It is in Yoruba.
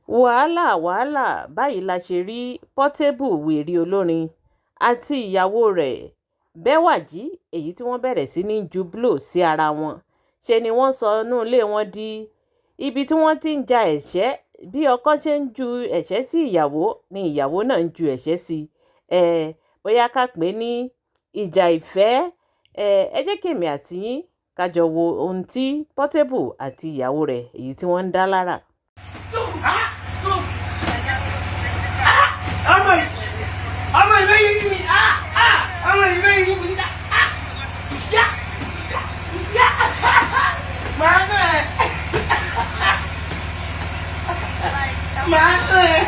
Wàhálà wàhálà, báyìí la ṣe rí Portable wẹ́rẹ́ olórin àti ìyàwó rẹ̀ Bẹ́wàjí èyí tí wọ́n bẹ̀rẹ̀ sí í ju blow sí ara wọn. Ṣe ni wọ́n sọ inú ilé wọn di ibi tí wọ́n ti ń ja ẹ̀ṣẹ́. Bí ọkọ ṣe ń ju ẹ̀ṣẹ́ sí ìyàwó ni ìyàwó náà ń ju ẹ̀ṣẹ́ sí ẹ. Bóyá ká pè é ní ìjà ìfẹ́. Ẹ jẹ́ kí èmi àti yín ká jọ wo ohun tí Portable àti ìyàwó rẹ̀ èyí tí wọ́n ń dá lára. Ọmọ yìí, ọmọ yìí bẹ́ẹ̀ yìí, ọmọ yìí bẹ́ẹ̀ yìí mi, yá yá, màá nù ẹ, màá nù ẹ.